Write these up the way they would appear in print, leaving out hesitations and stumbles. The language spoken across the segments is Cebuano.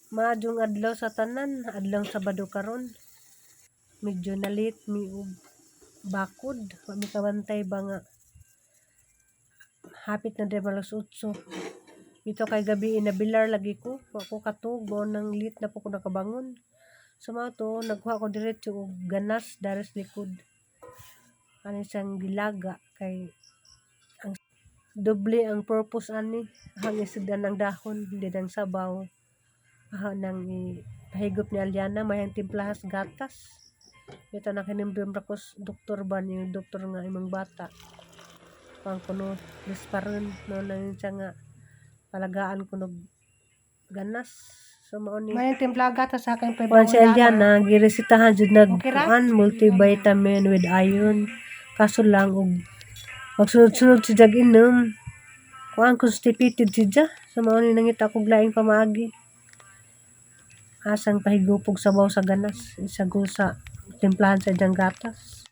Maadjong adlaw sa tanan, adlawng Sabado karon. Medyo na-late mi og bakod, wa mi kabantay ba nga hapit na diri alas 8. Bitaw kay gabi nabilar lagi ko, wa ko katug mao nang late na po ko nakabangon. So mao to nagkuha ko diretso og ganas dari sa likod. Ani siyang gilaga kay ang doble ang purpose ani, ang isugdan ang dahon, hindi ang sabaw. Aha nang ipahigop ni Aliana mayang timplahas gatas. Ito na kinimdum ra ko doktor ba ni doktor nga imong bata. Kuan kuno disparon no nang siya nga palagaan kuno ganas. So mao ni May timpla gatas sa akin kuan si Aliana giresetahan jud nag Okay ra? kuan multivitamin with iron. Kaso lang og magsunod-sunod si jag inom. Kuan constipated si ja. So mao ni nangita kog laing pamaagi. Asang pahigupog sabaw sa ganas, isagol sa timplahan sa iyang gatas.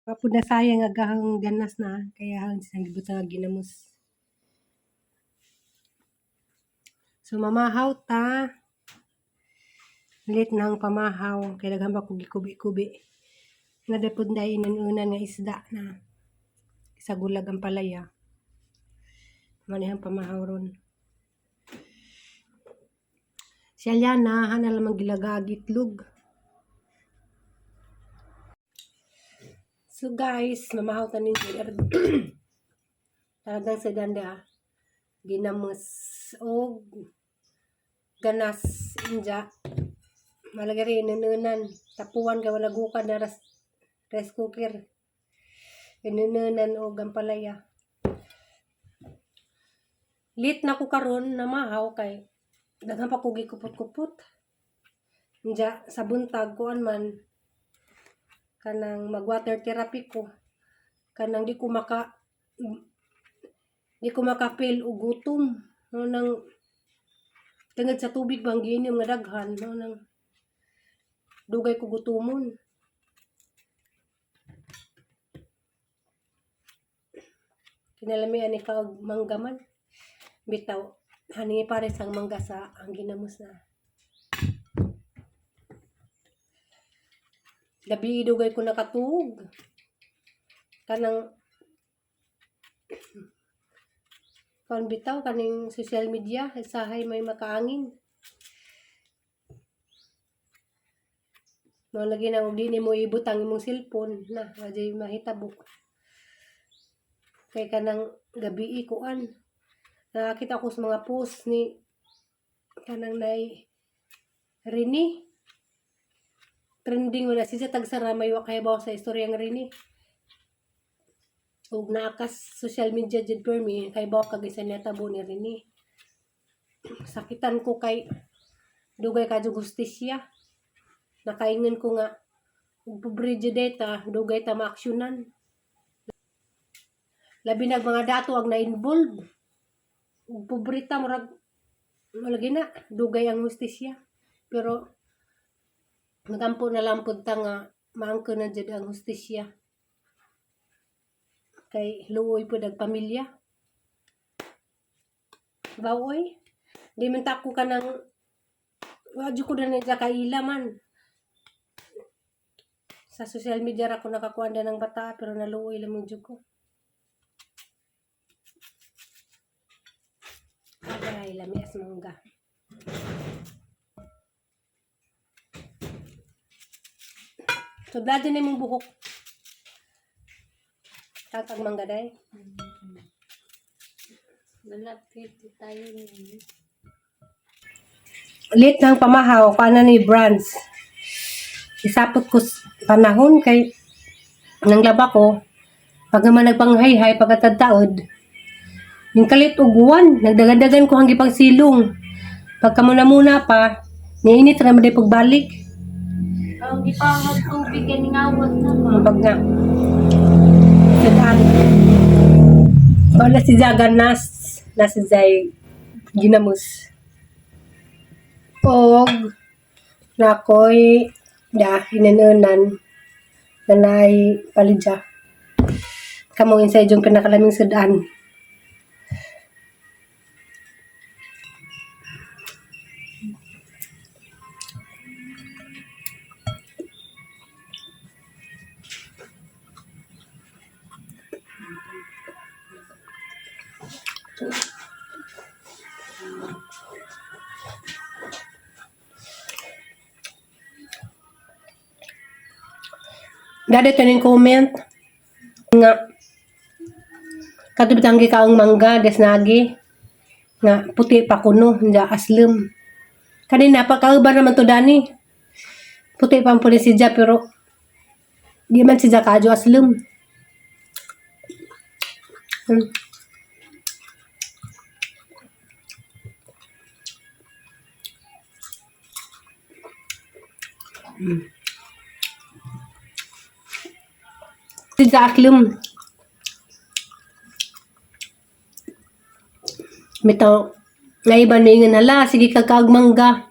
Kapo na sayang agahang ganas na kaya ang siyang gibutang nga ginamos. So mamahaw ta. Late na ang pamahaw kay daghan pa ko gikubi-kubi. Nadapod na inunan nga isda na sa gulag ang palaya. Manihang pamahaw ron. Si Aliana, hana lamang gilagaag itlog. So guys, mamahaw ta ninyo. Talagang sa ganda. Ginamos og ganas inja. Malagari inununan. Tapuan ka wala gukad na rice cooker. Inununan og ampalaya. Lit na ko karon namahaw kay daghan pa ko gikupot-kupot. Inja sa buntag kuan man kanang mag water therapy ko kanang di ko maka-feel og gutom no nang tungod sa tubig bang giinom nga daghan no nang dugay ko gutomon. Kinalamian ni ka og mangga man bitaw hani pares ang mangga sa ang ginamos na gabi dugay ko nakatuog kanang kuan bitaw kaning social media isahay may makaangin mao lagi na og di nimo ibutang imong cellphone na wa jay mahitabo kay kanang gabi kuan nakakita ko sa mga post ni kanang nay Rini trending wala siya tagsara may wa kay sa istorya ng Rini ug naakas social media jud permi kay bawo kag isa natabo ni Rini. Sakitan ko kay dugay ka jud hustisya. Nakaingon ko nga ug pobre jud ta dugay ta maaksyonan. Labi nag mga dato ang na-involve. Ug pobre ta murag malagi na dugay ang hustisya. Pero magampo na lang pud ta nga maangko na jud ang hustisya. Kay luoy pud ang pamilya. Bawoy. Di man ta ko kanang wa jud ko na niya kaila man. Sa social media ra ko nakakuha ng bata pero naluoy lamang jud ko. Ay, lami as mangga. Tudla din imong buhok. Tagtag mangga day. Malapit tayo niyan. Lit ng pamahaw kuan na ni brands. Isapot ko panahon kay nang laba ko pag naman nagpanghayhay pagkatadtaod yung kalit og uwan nagdagandagan ko hanggi pagsilong pagka muna muna pa niinit ra man day pagbalik. Ang di pa magtubig ganingawat na ba? Pag nga Sudan. Wala si Jaga nas na si Zay ginamos. Og nakoy da hinanunan na naay palidya. Kamo inside yung pinakalaming sudan. Dada ito yung comment nga katubitang gikaong mangga des nagi nga puti pa kuno nga aslem. Kanina pa kauban naman to dani. Puti pa ang puli si Ja pero di man si Ja kadyo aslem. Si Ja aslem. Bitaw naiba na ingon hala sige ka kaag mangga.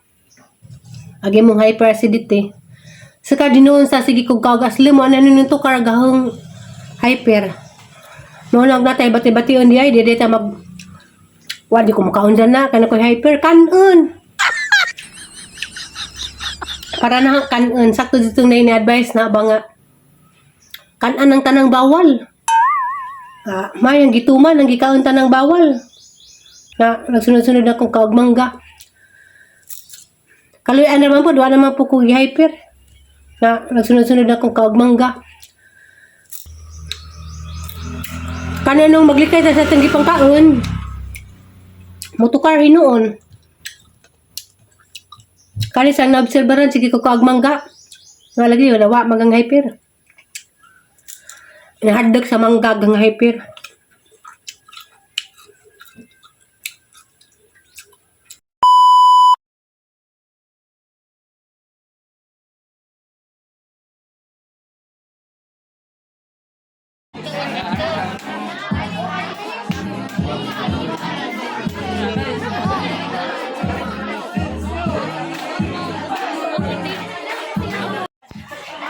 Agi mong hyperacidity. Sa kadinoon sa sige kog kaag aslem mo ano nito karagahong hyper. Mao lang natay bati-bation di ay di di ta mag wa di ko makaon dyan na kana ko hyper kanon. Para na kanon sakto dito na ini-advise na ba nga kanan ang tanang bawal. Ah, may ang gituman ang gikaon tanang bawal. Na nagsunod-sunod na kong kaog mangga. Kaluyan naman po, duwa naman po ko hyper. Na nagsunod-sunod na kong kaog mangga. Kananong maglikay sa atong gipangkaon, motukar hinuon. Kani sa naobserbaran sige ko kaog mangga. Nga lagi wala wa magang hyper. Nahadlok sa mangga gang hyper.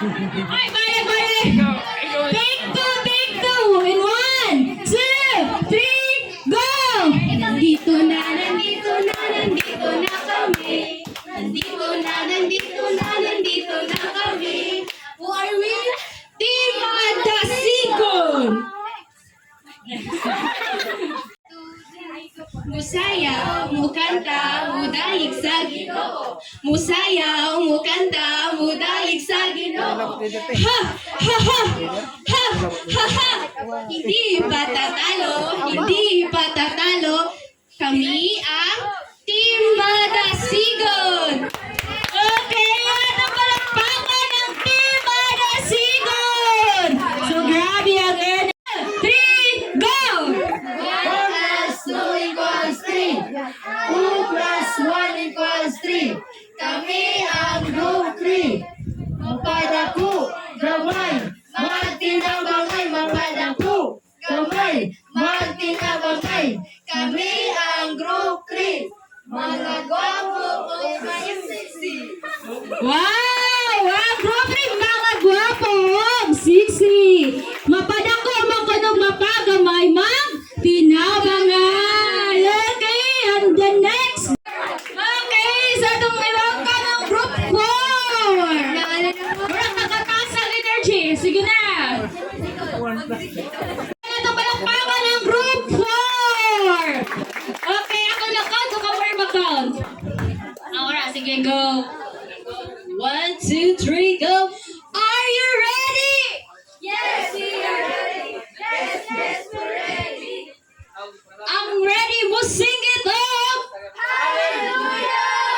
Ay, bye, bye! Take two, take two! In one, two, three, go! Nandito na, nandito na, nandito na kami. Nandito na, nandito na, nandito na kami. Who are we? Team Madasigon! Musayaw, mukanta, mudayig sa Ginoo. Musayaw, mukanta, mudayig sa Ginoo. Ha, ha, ha, ha, ha, ha. Hindi pa tatalo, hindi pa tatalo. Kami ang Team Madasigon. Okay, ano palakpakan ng Team Madasigon? So grabe ang energy. Three, go! 1 plus 2 equals 3. 2 plus 1 equals 3. Kami ang group 3. Mapadaku, gamay, magtinabangay, mapadaku, gamay, magtinabangay. Kami ang group 3. Mga gwapo o mga sexy. Wow! Wow! Grabe mga gwapo! Sexy! Mapadako man kunog mapagamay mag tinabangay! Okay, and the next! Okay, sa itong i-welcome ang group 4! Murang nakataas ang energy! Sige na! Ito palakpakan ang group 4! Okay, ako na count o ka mag-count? Alright, sige, go! One, two, three, go! Are you ready? Yes, we are ready. Yes, yes, we're ready. I'm ready. We'll sing it up. Hallelujah!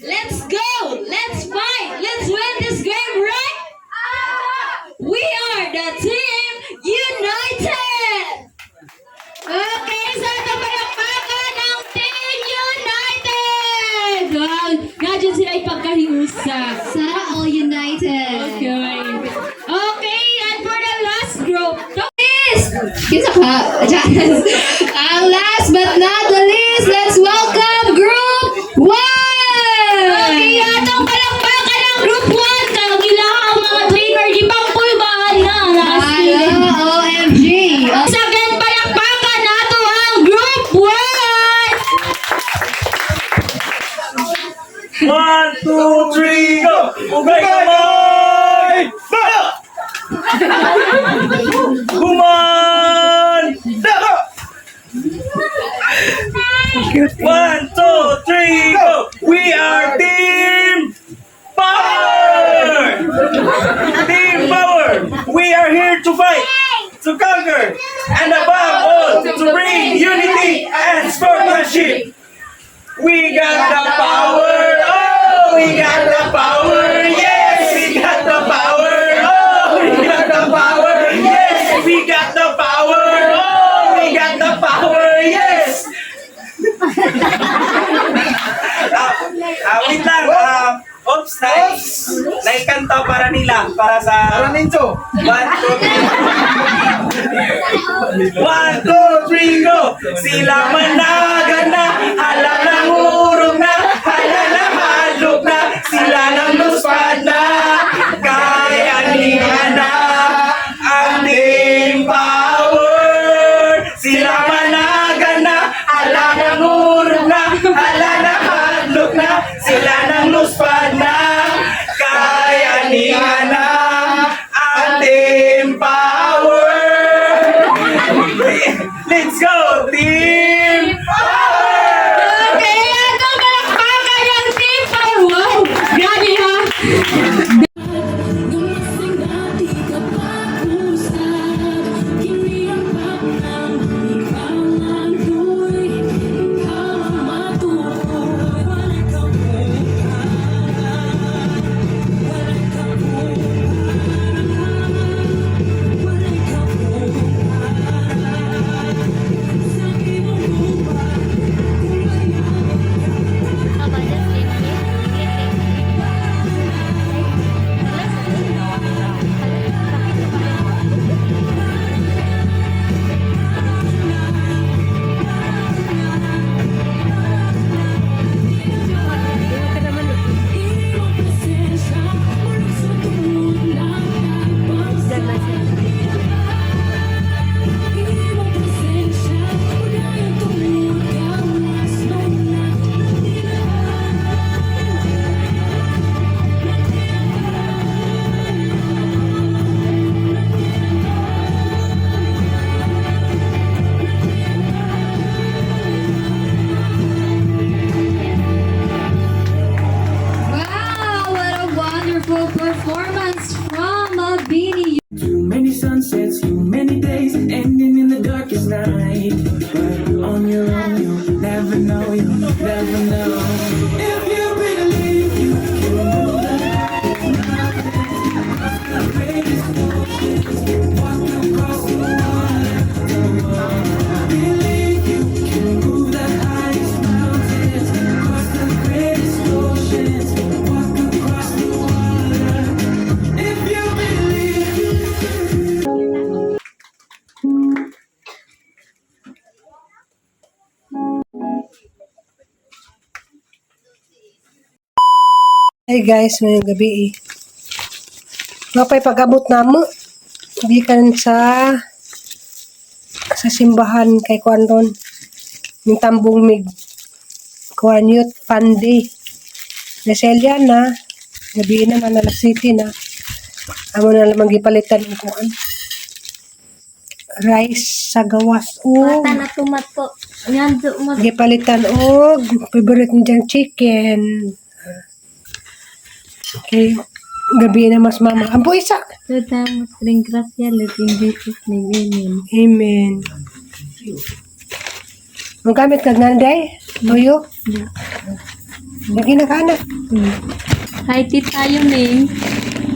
Let's go. Let's fight. Let's win this game, right? We are the team. Yes. Ang last but not the least, let's welcome Group 1! Okay, atong palakpakan ang Group 1. Kagila ang mga trainer, di bang pulbahan na? Ay, OMG! Second palakpakan nato ang Group 1! One, two, three, go! Ugay kamay! Ba! Human! Da! One, two, three, go! We are Team Power! Team Power! We are here to fight, to conquer, and above all, to bring unity and sportsmanship! We got the power! Oh, we got the power! Yes, we got the power! Oh, we got the power! Yes, we got the power! Oh, we got the power! Yes! Wait lang. Oops, naikanta para nila. Para sa... Para ninyo. One, two, three. One, two, three, go! Sila managan na, alam ng urong na, hala na halog na, sila ng luspad na, kaya niya na, ang Team Power! Sila managan na, alam ng urong na, hala na halog na, sila ng luspad na, kaya niya na, ang Team Power! Let's go, Team Power! Okay, atong palakpakan ang Team Power! Wow! Grabe ha! Gumising na di ka pag-usap. Kini ang pagpangandoy. Ikaw ang matukoy. Wala kang kumpara. Wala kang kumpara. Wala kang kumpara. Sa imong lupa, kung mayaman ka. Iyong presensya, mula sa tuhod ng nagpagsa. Iyong presensya, wala yung tuhod kawas nung natila. Wow! What a wonderful performance from Mabini. Too many sunsets, too many days, ending in the darkest night. But on your own, you'll never know, you'll never know. If you believe you can move the greatest oceans, walk across the water. Come on, believe you can move the highest mountains, cross the greatest oceans, walk across the water. If you believe. Hey guys, ngayong gabi eh. Mapay pag-abot na mo. Gikan sa simbahan kay kuan ron. Ning tambong mig kuan youth fun day. Naselya na. Gabi na Manila City na. Amo na lamang gipalitan ang kuan. Rice sa gawas o Bata na tumato. Yan, do mo. gipalitan og favorite niyang chicken. Okay, gabi na mas mama. Ampo isa. Lord, ring gracia, Lord, in Jesus' name, amen. Amen. Ang gamit kag nanday? Tuyo? Lagi na ka na. Hi, tita Yuning.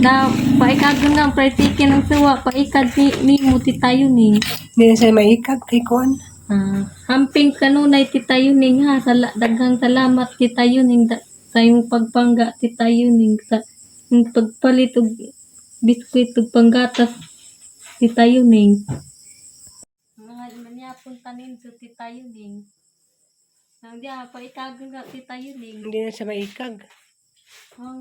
Na, paikag nga, pratikin ang suwa, paikag ni mo, tita Yuning. Hindi na siya maikag kay kuan. Ah, hamping kanunay, tita Yuning, ha. Daghang salamat, tita Yuning, sa iyong pagpangga, tita Yuning, sa iyong pagpalit og biskwit ug panggatas, tita Yuning. Mga gihapon tanin so Tita Yuning. Ang diya pa ikag nga Tita Yuning. Hindi na siya maikag. Ang